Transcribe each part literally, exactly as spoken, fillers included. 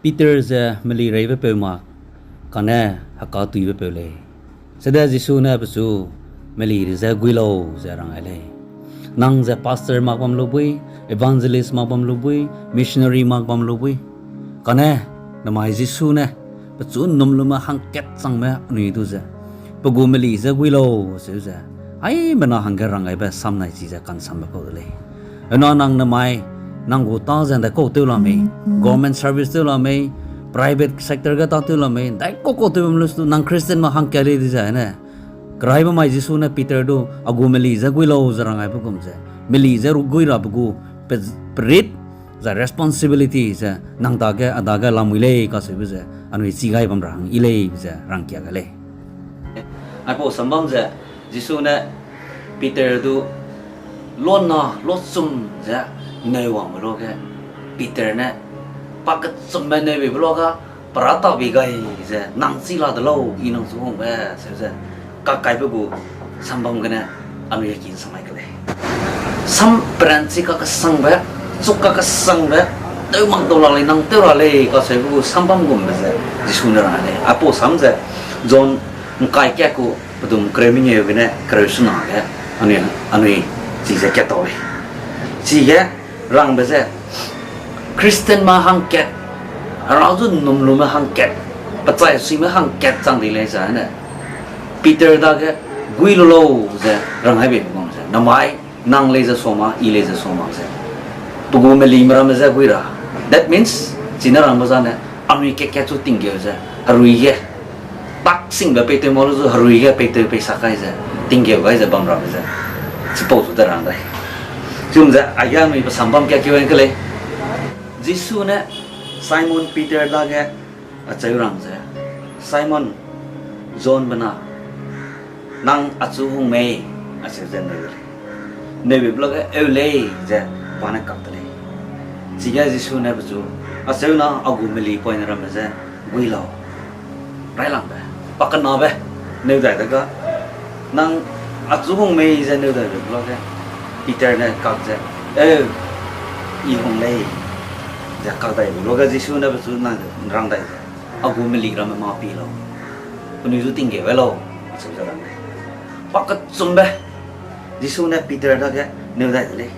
Peter ze melireibe peu mak, kane hekatuibe peu lei. Sede Jisu ne pechu, meli ze gui lau ze rang ai lei. Nang ze pastor mak bam lu bui, evangelist mak bam lu bui, missionary mak bam lu bui. Kane, namai Jisu ne, pechu ’nnum lume hangkat changme anui du ze, pe gu meli ze gui lau, seu ze, haimena hangge rang gaibe sam nai chi ze kansambe kau de lei. Hena nang namai, nang gu tâ ze ’ndaikau tew la mei, government service tew la mei, private sector ge tâ tew la mei, ’ndaikau kau tew bam lu su nang Christianme hangkat lei di ze ne. Keraibe mai Jisu ne Peter du, a gu meli ze gui lau ze rang gaibe gum ze, meli ze ru gui rabe gu, pe, perit, zai responsibility ze, nang dage, a dage lamui lei kaseube ze, anui chi gai bam ra hang yi lei ze rangkia gai lei. Aipau sambam ze, Jisu ne Peter du, lona, lochum ze, neu wangme luage, Peter ne, pakechumbe neu beibe luage, perata bi gai ze, nang chi la de lau, i nang chu hungbe, seu ze, kakaibe gu, sambam gene, anui heki samai ke lei. Sam peranchi kakesangbe, chuk kakesangbe, tew mak dau la lei, nang tew ra lei, kaseube gu sambam gumbe ze, Jisu ne rang lei. Aipau sam ze, John ’ngkai kat ku, pedum kereu mengeu gene, kereu sena ge, anui, anui, chi ze kat tau lei. Chige, rangbe ze, Christianme hangkat, hera zu ’nnum lume hangkat, pechai suime hangkat chang di lei ze ne, Peter dage, gui lu lau ze rang gaibe bam ze, namai, nang lei ze sua ma, i lei ze sua ma ze, pe gu melime ramme ze gui ra. That means, chine rangbe zane, anui kat kat chu tinggeu ze, herui ge, tak singbe peitew ma lu zu herui ge peitew peisak kai ze, tinggeu gai ze bam rabe ze, chipau zu de rang dai. Chum ze, aige anui pe sambam kat keu ’ngke lei. Jisu ne Simon Peter dage acheu rang ze, Simon, Johnbe na, nang achu hung mei? Acheu ze neu de lei. Neu beibe luage eu lei ze pa ne kak de lei. Chige Jisu ne pechu, acheu na a gu melipoine ramme ze gui lau. Railangbe, pakenabe, neu dai de ga, nang achu hung mei ze neu dai beibe luage, Peter ne kak ze, eu, i hung lei, ze kak dai beibe luage Jisu ne pechu na rang dai ze, a gu meli ramme mâ pi lau, penui zu tinggeu gai lau, acheu ze rang lei. Pakechumbe, Jisu ne Peter dage neu dai de lei.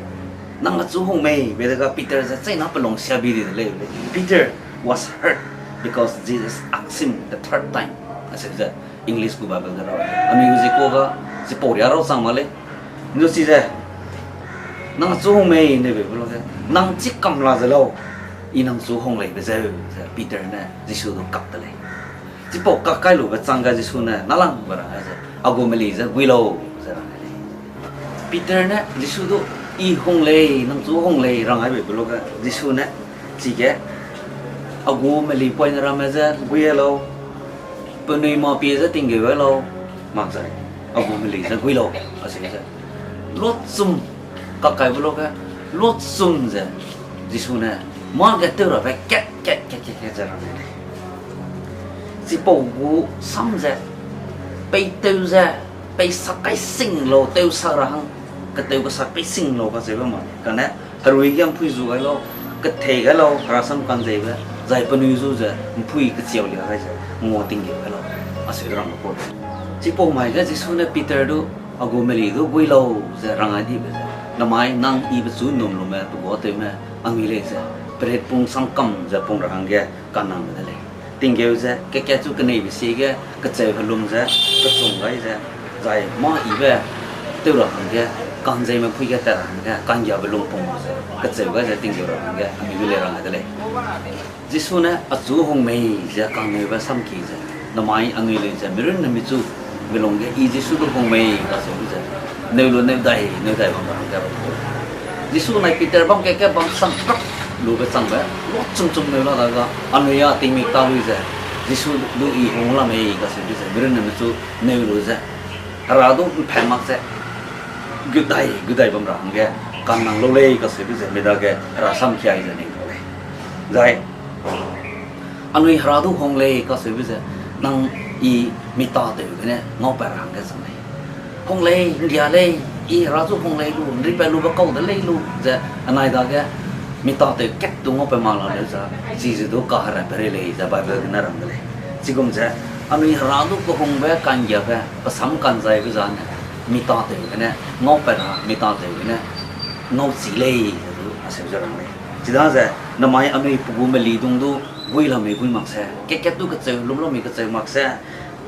Nang achu hung mei? Be de ga Peter ze cheîna pelung siabi di de lei. Peter was hurt because Jesus asked him the third time. Acheu ze English gu Bible ge rau. Anui gu zikua ga, chipau ria rau chang ma lei. Ndu chi ze, nang achu hung mei? Neu beibe luage, nang chî kam la ze lau, i nang chu hung leibe zeu, ze Peter ne Jisu du kak de lei. Chipau kak kai lube chang ga Jisu ne nalangbe rang ai ze, a gu meli ze gui lau, ze rang ai lei. Peter ne Jisu du, i hung lei, nang chu hung lei, rang ai beibe luage Jisu ne, chige, a gu melipoine ramme ze gui lau, penui mâ pie ze tinggeu gai lau, mak zai, a gu meli ze gui lau, acheu ze, lochum, kak kaibe luage, lochum ze, Jisu ne, mâ ge tew rabe kat kat kat kat kat ze rang lei. Chipau gu sam ze, peitew ze, peisak kai sing lau, tewsak ra hang, ketew kesak pei sing lau kacheube ma, kane, herui ge ’mpui zu gai lau, kethei gai lau, herasam ka'nzeibe, zai penui zu ze, ’mpui kechiau lia gai ze, ngua tinggeu gai lau, acheu rangbe kau lei. Chipau mai ge Jisu ne Peter du, a gu meli du gui lau ze rang ai dibe ze, namai nang i pechu ’nnum lume pe guâ tewme, anui lei ze, perit pung samkam ze pung ra hangge, kannangbe de lei. Tinggeu ze, kat kat chu keneibe sie ge, kecheu helum ze, kechung gai ze, zai mâ yibe, tew ra hangge, ka'nzeime ’mpui ge tat ra hangge, ka'nggiabe lungpung ze, kecheu gai ze tinggeu ra hangge, anui du lei rang ai de lei. Jisu ne achu hung mei ze kangneube samki ze, namai anui lei ze mirunne michu milung ge i Jisu du hung mei kacheube ze, neu lu neu dai, neu dai bam ra hangge bam kau. Jisu nai Peter bam kat kat bam sam kak lube changbe, lochum chum neu la daga, anui a tingmik ta lui ze, Jisu du i hung la mei kacheube ze, mirunne michu neu lu ze, hera du ’mphat mak ze, gudai, gudai bam ra hangge, kannang lu lei kacheube ze, mi dage herasam kiai ze ning kau lei. Zai, anui hera du hung lei kacheube ze, nang i mi tâtew gene ngaupat ra hangge chang lei. Hung lei, ’nggia lei, i hera zu hung lei lu, ’nripat lube kau de lei lu ze, anai dage mi tâtew kat du ngaupat mak la leu za, chize du kaheratbe rei lei ze Bible gene rang de lei. Chigum ze, anui Hera du kehungbe ka'nggiabe, pe sam ka'nzaibe zane, mi tâtew gene ngaupat ra, mi tâtew gene ngauchi lei ze du acheu ze rang lei. Chidaze, namai anui pe gu melidung du gui lamei gui mak se, kat-kat du kecheu lum lamei kecheu mak se,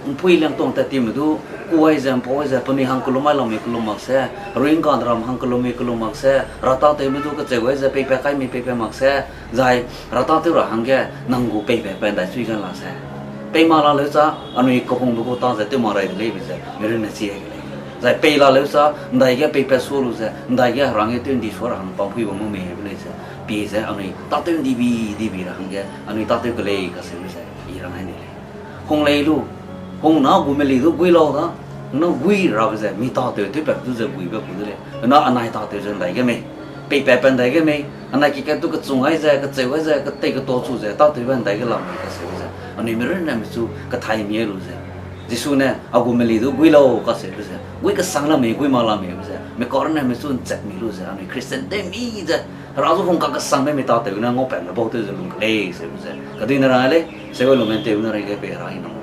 ’mpuî liangtuang tat time du, ku ai ze, ’mpau ai ze, penui hang kellum ai lamei kellum mak se, heruî ’ngka'nram hang kellummei kellum mak se, ra tâtewme du kecheu ai ze, peipat kaimei peipat mak se, zai ra tâtew ra hangge nang gu peipatbe ’ndai chui ga la se. Pei mak la leu za, anui kehungbe gu tâ ze tew mak rai de leibe ze mi runne chi ai de lei. Zai pei la leu za, ’ndaige peipat sua lu ze, ’ndaige Hera ngge tew ’ndi sua ra hang pampuî bam mu mei be lei ze, pie ze anui tâtew ’ndibi dibi ra hangge anui tâtew ke lei kacheube ze i rang ai ni lei. Hung lei lu, hung na gu meli du gui lau da, na gui rabe ze mi tâtew tewpat du ze guibe ku de lei. Na anai tâtew ze ’ndaige mei, peipatbe ’ndaige mei, anai ki kat du kechung ai ze, kecheu ai ze, ketei ketuachu ze tâtewbe ’ndaige lamei kacheube ze, anui mi runne mechu kethai mie lu ze, Jisu ne a gu meli du gui lau kacheube ze, gui kesang lamei, gui mak lameibe ze, mi kar ne mechu ’nchat mi lu ze, anui Christian tew mi ze, Hera zu hung kakesangbe mi tâtew ne ngaupatme bau tew ze lung ke lei, seube ze. Kedui ne rang lei, seube lumen tew ne rei ge pei Hera i nang